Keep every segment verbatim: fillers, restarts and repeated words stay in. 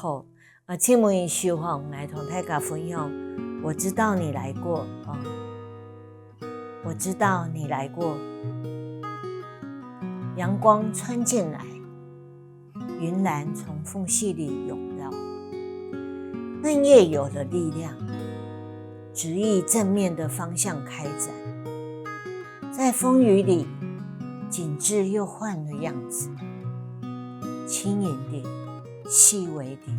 好，啊，請問一首吼，來同大家分享，我知道你來過哦，我知道你來過。陽光穿進來，雲巒從縫隙裡湧到，嫩葉有了力量，執意正面的方向開展。在風雨裡，景致又換了樣子，輕盈地、細微地，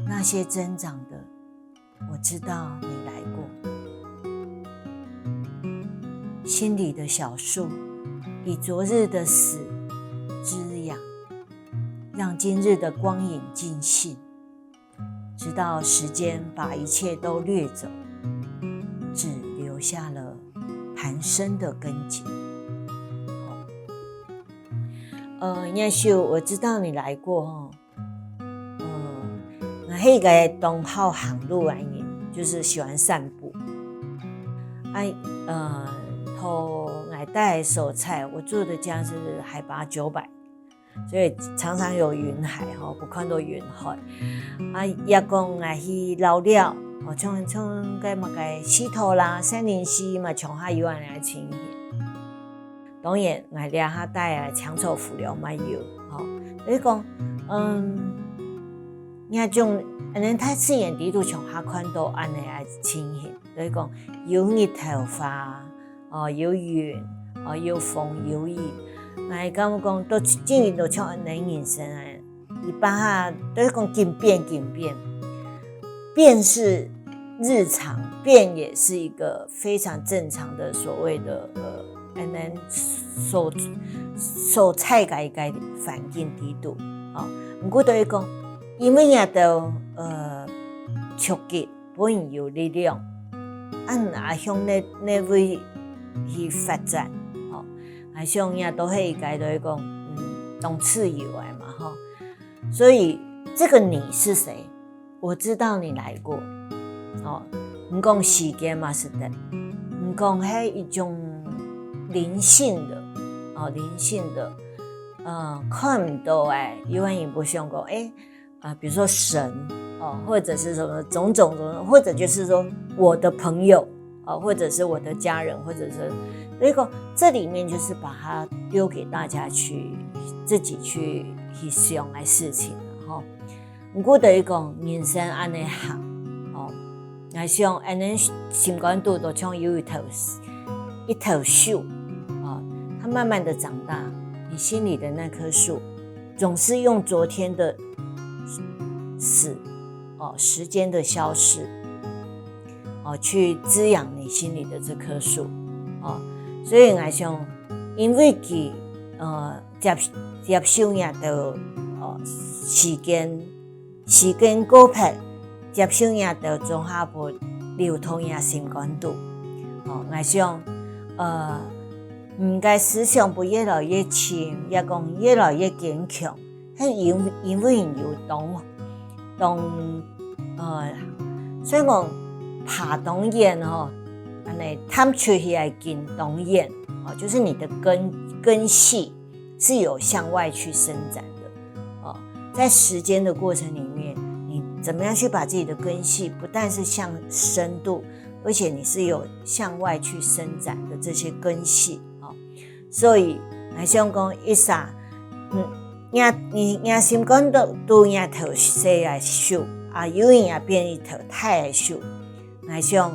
那些增長的，我知道你來過。心裡的小樹，以昨日的死滋養，讓今日的光影盡興，直到時間把一切都掠走，只留下了盤生的根節。呃，這首我知道你來過吼，嗯，𠊎係一個當好行路个人，就是喜歡散步。啊，呃，到𠊎戴个所在，我住的家是海拔九百，所以常常有雲海吼，有看到雲海。啊，也講𠊎去遶寮，哦，像像該麼个西投啦、三林溪嘛，像下有恁樣个情形。 當然，𠊎這下戴个青草浮梁嘛有，吼。所以講，嗯，這種恁樣大自然裡肚常下看到恁樣个情形，所以講有日頭花，哦，有雲，哦，有風，有雨，𠊎感覺講都真正都像恁樣人生个。 一般啊，都係講緊變緊變，變是日常，變也是一個非常正常的所謂的呃，恁樣所所在个一個環境裡肚，哦，毋過都係講，因為這兜呃衝擊，分人有力量，恁樣向哪哪位去發展，哦，𠊎想這都係一個都係講，嗯，當自由个嘛吼。 所以這個你是誰？我知道你來過。哦，毋講時間嘛係得，毋講係一種靈性的，哦，靈性的，呃，看毋到个，有个人會想講，誒，啊，比如說神，哦，或者是什麼種種種種，或者就是說我的朋友，哦，或者是我的家人，或者是，所以說這裡面就是把它丟給大家去自己去去想个事情，吼。毋過就係講人生恁樣行，哦，𠊎想恁樣心肝肚都像有一頭一頭樹，哦，它慢慢的長大，你心裡的那棵樹，總是用昨天的死，哦，時間的消逝，哦，去滋養你心裡的這棵樹，哦，所以𠊎想，因為佢，呃，接接受這兜，呃，時間時間過忒，接受這兜總下會留到這心肝肚。哦，𠊎想，呃，人个思想會越來越深，也講越來越堅強，係因因為有當當呃，所以講爬當遠吼，恁樣探出去个根當遠，哦，就是你的根根系是有向外去伸展的，哦，在時間的過程裡面，你怎麼樣去把自己的根系，不但是向深度，而且你是有向外去伸展的這些根系，哦。所以，𠊎想講一下，嗯，若你若心肝肚肚若頭細个樹，啊，有影也變一頭大个樹， 𠊎想，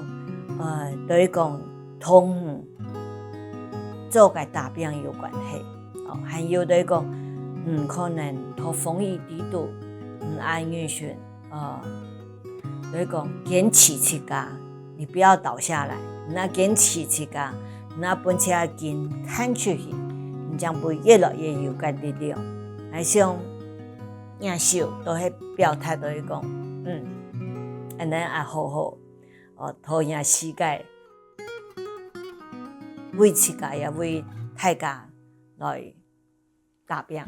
呃，對講同你做个打拚有關係。哦，還有對講，嗯，可能在風雨裡肚，嗯，愛認識，呃，對講堅持自家，你不要倒下來，你愛堅持自家，你愛分自家根探出去，你將會越來越有个力量。𠊎想，這首都係表達對講，嗯，恁樣愛好好 哦，在這世界，為自家也為大家來打拚。